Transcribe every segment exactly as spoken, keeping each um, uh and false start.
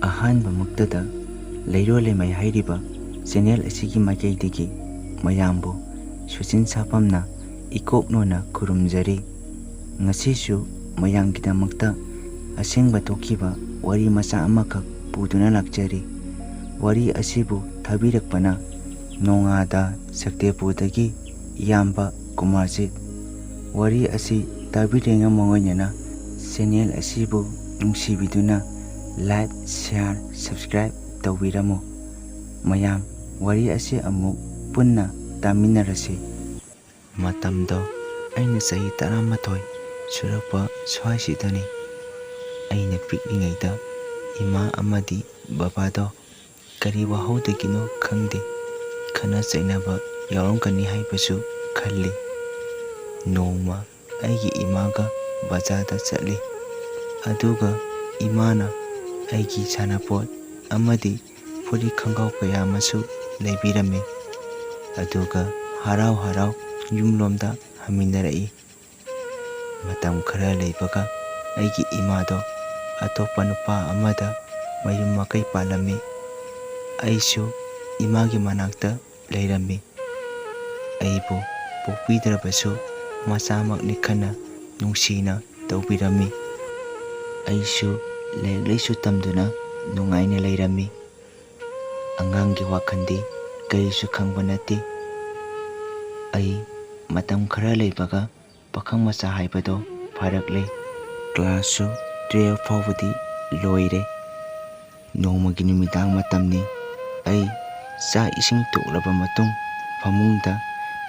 ꯑꯍꯥꯟꯕꯃꯛꯇꯗ ꯂꯩꯔꯣꯜ ꯂꯩꯃꯥꯏ ꯍꯥꯏꯔꯤꯕ ꯆꯦꯅꯦꯜ ꯑꯁꯤꯒꯤ ꯃꯥꯏꯀꯩꯗꯒꯤ ꯃꯌꯥꯝꯕꯨ ꯁꯨꯆꯤꯟ ꯁꯥꯐꯝꯅ ꯏꯀꯣꯛ ꯅꯣꯟꯅ ꯈꯨꯔꯨꯝꯖꯔꯤ꯫ ꯉꯁꯤꯁꯨ ꯃꯌꯥꯝꯒꯤꯗꯃꯛꯇ ꯑꯁꯦꯡꯕ ꯊꯣꯛꯈꯤꯕ ꯋꯥꯔꯤ ꯃꯆꯥ ꯑꯃꯈꯛ ꯄꯨꯗꯨꯅ ꯂꯥꯛꯆꯔꯤ꯫ ꯋꯥꯔꯤ ꯑꯁꯤꯕꯨ ꯊꯥꯕꯤꯔꯛꯄꯅ ꯅꯣꯡꯉꯥꯗ ꯁꯛꯇꯦꯄꯨꯔꯗꯒꯤ ꯏꯌꯥꯝꯕ ꯀꯨꯃꯥꯔꯖꯤꯠ꯫ ꯋꯥꯔꯤ ꯑꯁꯤ ꯇꯥꯕꯤꯔꯤꯉꯩ ꯃꯥꯡꯑꯣꯏꯅꯅ ꯆꯦꯅꯦꯜ ꯑꯁꯤꯕꯨ ꯅꯨꯡꯁꯤꯕꯤꯗꯨꯅ like, share, subscribe ꯇꯧꯕꯤꯔꯝꯃꯨ꯫ ꯃꯌꯥꯝ, ꯋꯥꯔꯤ ꯑꯁꯤ ꯑꯃꯨꯛ ꯄꯨꯟꯅ ꯇꯥꯃꯤꯟꯅꯔꯁꯤ꯫ ꯃꯇꯝꯗꯣ ꯑꯩꯅ ꯆꯍꯤ ꯇꯔꯥꯃꯥꯊꯣꯏ ꯁꯨꯔꯛꯄ ꯁ꯭ꯋꯥꯏꯁꯤꯗꯅꯤ꯫ ꯑꯩꯅ ꯄꯤꯛꯂꯤꯉꯩꯗ ꯏꯃꯥ ꯑꯃꯗꯤ ꯕꯕꯥꯗꯣ ꯀꯔꯤ ꯋꯥꯍꯧꯗꯒꯤꯅꯣ ꯈꯪꯗꯦ, ꯈꯠꯅ ꯆꯩꯅꯕ ꯌꯥꯎꯔꯝꯒꯅꯤ ꯍꯥꯏꯕꯁꯨ ꯈꯜꯂꯤ꯫ ꯅꯣꯡꯃ ꯑꯩꯒꯤ ꯏꯃꯥꯒ ꯕꯖꯥꯔꯗ ꯆꯠꯂꯤ, ꯑꯗꯨꯒ ꯏꯃꯥꯅ ꯑꯩꯒꯤ ꯁꯥꯟꯅꯄꯣꯠ ꯑꯃꯗꯤ ꯐꯨꯔꯤꯠ ꯈꯣꯡꯒ꯭ꯔꯥꯎ ꯀꯌꯥ ꯑꯃꯁꯨ ꯂꯩꯕꯤꯔꯝꯃꯤ꯫ ꯑꯗꯨꯒ ꯍꯔꯥꯎ ꯍꯔꯥꯎ ꯌꯨꯝꯂꯣꯝꯗ ꯍꯟꯃꯤꯟꯅꯔꯛꯏ꯫ ꯃꯇꯝ ꯈꯔ ꯂꯩꯕꯒ ꯑꯩꯒꯤ ꯏꯃꯥꯗꯣ ꯑꯇꯣꯞꯄ ꯅꯨꯄꯥ ꯑꯃꯗ ꯃꯌꯨꯝ ꯃꯀꯩ ꯄꯥꯜꯂꯝꯃꯤ꯫ ꯑꯩꯁꯨ ꯏꯃꯥꯒꯤ ꯃꯅꯥꯛꯇ ꯂꯩꯔꯝꯃꯤ꯫ ꯑꯩꯕꯨ ꯄꯣꯛꯄꯤꯗ꯭ꯔꯕꯁꯨ ꯃꯆꯥꯃꯛꯅꯤ ꯈꯟꯅ ꯅꯨꯡꯁꯤꯅ ꯇꯧꯕꯤꯔꯝꯃꯤ꯫ ꯑꯩꯁꯨ ꯂꯥꯏꯔꯤꯛ ꯂꯥꯏꯁꯨ ꯇꯝꯗꯨꯅ ꯅꯨꯡꯉꯥꯏꯅ ꯂꯩꯔꯝꯃꯤ꯫ ꯑꯉꯥꯡꯒꯤ ꯋꯥꯈꯜꯗꯤ ꯀꯔꯤꯁꯨ ꯈꯪꯕ ꯅꯠꯇꯦ꯫ ꯑꯩ ꯃꯇꯝ ꯈꯔ ꯂꯩꯕꯒ ꯄꯥꯈꯪ ꯃꯆꯥ ꯍꯥꯏꯕꯗꯣ ꯐꯥꯔꯛꯂꯦ꯫ ꯀ꯭ꯂꯥꯁꯁꯨ ꯇꯨꯌꯦꯜꯐ ꯐꯥꯎꯕꯗꯤ ꯂꯣꯏꯔꯦ꯫ ꯅꯣꯡꯃꯒꯤ ꯅꯨꯃꯤꯗꯥꯡ ꯃꯇꯝꯅꯤ꯫ ꯑꯩ ꯆꯥꯛ ꯏꯁꯤꯡ ꯇꯣꯛꯂꯕ ꯃꯇꯨꯡ ꯐꯃꯨꯡꯗ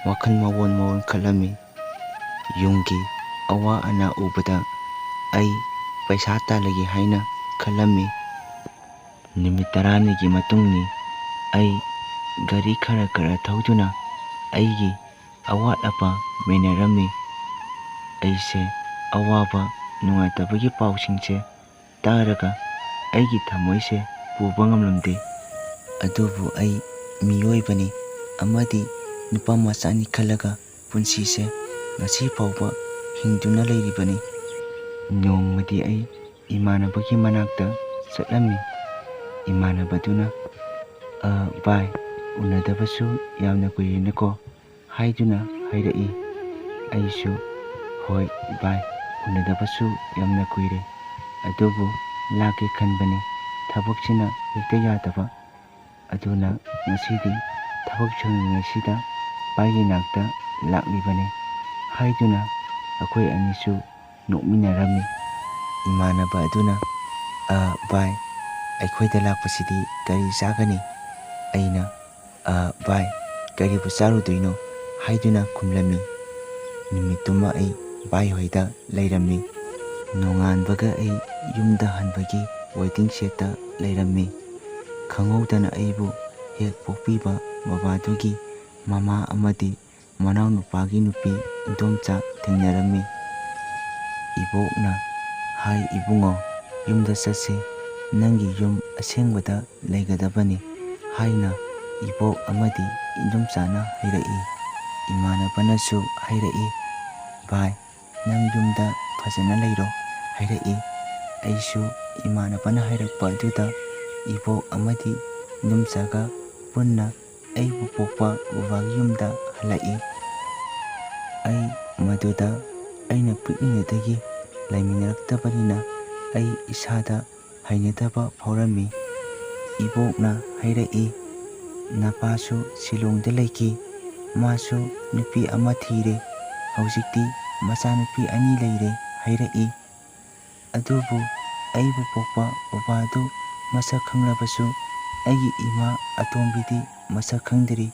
ꯋꯥꯈꯜ ꯃꯑꯣꯟ ꯃꯑꯣꯟ ꯈꯜꯂꯝꯃꯤ꯫ ꯌꯨꯝꯒꯤ ꯑꯋꯥ ꯑꯅꯥ ꯎꯕꯗ ꯑꯩ ꯄꯩꯁꯥ ꯇꯥꯜꯂꯒꯦ ꯍꯥꯏꯅ ꯈꯜꯂꯝꯃꯤ꯫ ꯅꯨꯃꯤꯠ ꯇꯔꯥꯅꯤꯒꯤ ꯃꯇꯨꯡꯅꯤ꯫ ꯑꯩ ꯒꯥꯔꯤ ꯈꯔ ꯈꯔ ꯊꯧꯗꯨꯅ ꯑꯩꯒꯤ ꯑꯋꯥꯠ ꯑꯄꯥ ꯃꯦꯟꯅꯔꯝꯃꯤ꯫ ꯑꯩꯁꯦ ꯑꯋꯥꯕ ꯅꯨꯡꯉꯥꯏꯇꯕꯒꯤ ꯄꯥꯎꯁꯤꯡꯁꯦ ꯇꯥꯔꯒ ꯑꯩꯒꯤ ꯊꯃꯣꯏꯁꯦ ꯄꯨꯕ ꯉꯝꯂꯝꯗꯦ꯫ ꯑꯗꯨꯕꯨ ꯑꯩ ꯃꯤꯑꯣꯏꯕꯅꯤ ꯑꯃꯗꯤ ꯅꯨꯄꯥ ꯃꯆꯥꯅꯤ ꯈꯜꯂꯒ ꯄꯨꯟꯁꯤꯁꯦ ꯉꯁꯤ ꯐꯥꯎꯕ ꯍꯤꯡꯗꯨꯅ ꯂꯩꯔꯤꯕꯅꯤ꯫ ꯅꯣꯡꯃꯗꯤ ꯑꯩ ꯏꯃꯥꯟꯅꯕꯒꯤ ꯃꯅꯥꯛꯇ ꯆꯠꯂꯝꯃꯤ꯫ ꯏꯃꯥꯟꯅꯕꯗꯨꯅ, "ꯑ, ꯚꯥꯏ, ꯎꯅꯗꯕꯁꯨ ꯌꯥꯝꯅ ꯀꯨꯏꯔꯦꯅꯀꯣ" ꯍꯥꯏꯗꯨꯅ ꯍꯥꯏꯔꯛꯏ꯫ ꯑꯩꯁꯨ, "ꯍꯣꯏ ꯚꯥꯏ, ꯎꯅꯗꯕꯁꯨ ꯌꯥꯝꯅ ꯀꯨꯏꯔꯦ, ꯑꯗꯨꯕꯨ ꯂꯥꯛꯀꯦ ꯈꯟꯕꯅꯤ, ꯊꯕꯛꯁꯤꯅ ꯍꯦꯛꯇ ꯌꯥꯗꯕ꯫ ꯑꯗꯨꯅ ꯉꯁꯤꯗꯤ ꯊꯕꯛ ꯁꯪꯉꯤꯉꯩꯁꯤꯗ ꯚꯥꯏꯒꯤ ꯅꯥꯛꯇ ꯂꯥꯛꯂꯤꯕꯅꯤ" ꯍꯥꯏꯗꯨꯅ ꯑꯩꯈꯣꯏ ꯑꯅꯤꯁꯨ ꯅꯣꯛꯃꯤꯟꯅꯔꯝꯃꯤ꯫ ꯏꯃꯥꯟꯅꯕ ꯑꯗꯨꯅ, "ꯑ, ꯚꯥꯏ, ꯑꯩꯈꯣꯏꯗ ꯂꯥꯛꯄꯁꯤꯗꯤ ꯀꯔꯤ ꯆꯥꯒꯅꯤ?" ꯑꯩꯅ, "ꯑ, ꯚꯥꯏ, ꯀꯔꯤꯕꯨ ꯆꯥꯔꯨꯗꯣꯏꯅꯣ?" ꯍꯥꯏꯗꯨꯅ ꯈꯨꯝꯂꯝꯃꯤ꯫ ꯅꯨꯃꯤꯠꯇꯨꯃ ꯑꯩ ꯚꯥꯏ ꯍꯣꯏꯗ ꯂꯩꯔꯝꯃꯤ꯫ ꯅꯣꯡꯉꯥꯟꯕꯒ ꯑꯩ ꯌꯨꯝꯗ ꯍꯟꯕꯒꯤ waiting shed ꯇ ꯂꯩꯔꯝꯃꯤ꯫ ꯈꯪꯍꯧꯗꯅ ꯑꯩꯕꯨ ꯍꯦꯛ ꯄꯣꯛꯄꯤꯕ ꯕꯕꯥꯗꯨꯒꯤ ꯃꯃꯥ ꯑꯃꯗꯤ ꯃꯅꯥꯎꯅꯨꯄꯥꯒꯤ ꯅꯨꯄꯤ ꯏꯟꯗꯣꯝꯆꯥ ꯊꯦꯡꯅꯔꯝꯃꯤ꯫ ꯏꯕꯣꯛꯅ, "ꯍꯥꯏ ꯏꯕꯨꯡꯉꯣ, ꯌꯨꯝꯗ ꯆꯠꯁꯤ, ꯅꯪꯒꯤ ꯌꯨꯝ ꯑꯁꯦꯡꯕꯗ ꯂꯩꯒꯗꯕꯅꯤ" ꯍꯥꯏꯅ ꯏꯕꯣꯛ ꯑꯃꯗꯤ ꯏꯟꯗꯣꯝꯆꯥꯅ ꯍꯥꯏꯔꯛꯏ꯫ ꯏꯃꯥꯟꯅꯕꯅꯁꯨ ꯍꯥꯏꯔꯛꯏ, "ꯚꯥꯏ, ꯅꯪ ꯌꯨꯝꯗ ꯐꯖꯅ ꯂꯩꯔꯣ" ꯍꯥꯏꯔꯛꯏ꯫ ꯑꯩꯁꯨ ꯏꯃꯥꯟꯅꯕꯅ ꯍꯥꯏꯔꯛꯄ ꯑꯗꯨꯗ ꯏꯕꯣꯛ ꯑꯃꯗꯤ ꯏꯟꯗꯣꯝꯆꯥꯒ ꯄꯨꯟꯅ ꯑꯩꯕꯨ ꯄꯣꯛꯄ ꯕꯕꯥꯒꯤ ꯌꯨꯝꯗ ꯍꯜꯂꯛꯏ꯫ ꯑꯩ ꯃꯗꯨꯗ ꯑꯩꯅ ꯄꯤꯛꯂꯤꯉꯩꯗꯒꯤ ꯂꯩꯃꯤꯟꯅꯔꯛꯇꯕꯅꯤꯅ ꯑꯩ ꯏꯁꯥꯗ ꯍꯩꯅꯗꯕ ꯐꯥꯎꯔꯝꯃꯤ꯫ ꯏꯕꯣꯛꯅ ꯍꯥꯏꯔꯛꯏ, "ꯅꯄꯥꯁꯨ ꯁꯤꯂꯣꯡꯗ ꯂꯩꯈꯤ, ꯃꯥꯁꯨ ꯅꯨꯄꯤ ꯑꯃ ꯊꯤꯔꯦ, ꯍꯧꯖꯤꯛꯇꯤ ꯃꯆꯥꯅꯨꯄꯤ ꯑꯅꯤ ꯂꯩꯔꯦ" ꯍꯥꯏꯔꯛꯏ꯫ ꯑꯗꯨꯕꯨ ꯑꯩꯕꯨ ꯄꯣꯛꯄ ꯕꯕꯥꯗꯨ ꯃꯁꯛ ꯈꯪꯂꯕꯁꯨ ꯑꯩꯒꯤ ꯏꯃꯥ ꯑꯇꯣꯝꯕꯤꯗꯤ ꯃꯁꯛ ꯈꯪꯗ꯭ꯔꯤ꯫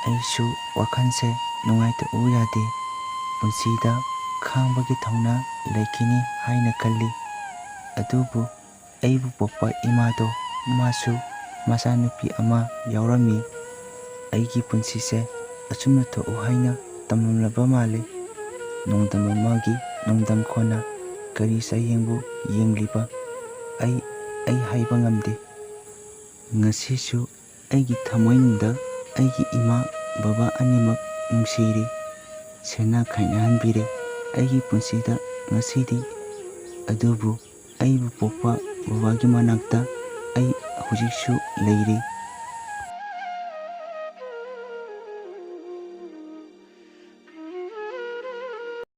ꯑꯩꯁꯨ ꯋꯥꯈꯜꯁꯦ ꯅꯨꯡꯉꯥꯏꯇꯕ ꯌꯥꯗꯦ꯫ ꯄꯨꯟꯁꯤꯗ ꯈꯥꯡꯕꯒꯤ ꯊꯧꯅꯥ ꯂꯩꯈꯤꯅꯤ ꯍꯥꯏꯅ ꯈꯜꯂꯤ꯫ ꯑꯗꯨꯕꯨ ꯑꯩꯕꯨ ꯄꯣꯛꯄ ꯏꯃꯥꯗꯣ, ꯃꯥꯁꯨ ꯃꯆꯥꯅꯨꯄꯤ ꯑꯃ ꯌꯥꯎꯔꯝꯃꯤ꯫ ꯑꯩꯒꯤ ꯄꯨꯟꯁꯤꯁꯦ ꯑꯆꯨꯝꯅ ꯊꯣꯛꯎ ꯍꯥꯏꯅ ꯇꯝꯂꯝꯂꯕ ꯃꯥꯜꯂꯤ꯫ ꯅꯣꯡꯗꯝ ꯑꯃꯒꯤ ꯅꯣꯡꯗꯝ ꯈꯣꯟꯅ ꯀꯔꯤ ꯆꯌꯦꯡꯕꯨ ꯌꯦꯡꯂꯤꯕ ꯑꯩ, ꯑꯩ ꯍꯥꯏꯕ ꯉꯝꯗꯦ꯫ ꯉꯁꯤꯁꯨ ꯑꯩꯒꯤ ꯊꯃꯣꯏꯅꯨꯡꯗ ꯑꯩꯒꯤ ꯏꯃꯥ ꯕꯕꯥ ꯑꯅꯤꯃꯛ ꯅꯨꯡꯁꯤꯔꯤ꯫ ꯁꯦꯟꯅ ꯈꯥꯏꯅꯍꯟꯕꯤꯔꯦ ꯑꯩꯒꯤ ꯄꯨꯟꯁꯤꯗ ꯉꯁꯤꯗꯤ꯫ ꯑꯗꯨꯕꯨ ꯑꯩꯕꯨ ꯄꯣꯛꯄ ꯕꯕꯥꯒꯤ ꯃꯅꯥꯛꯇ ꯑꯩ ꯍꯧꯖꯤꯛꯁꯨ ꯂꯩꯔꯤ꯫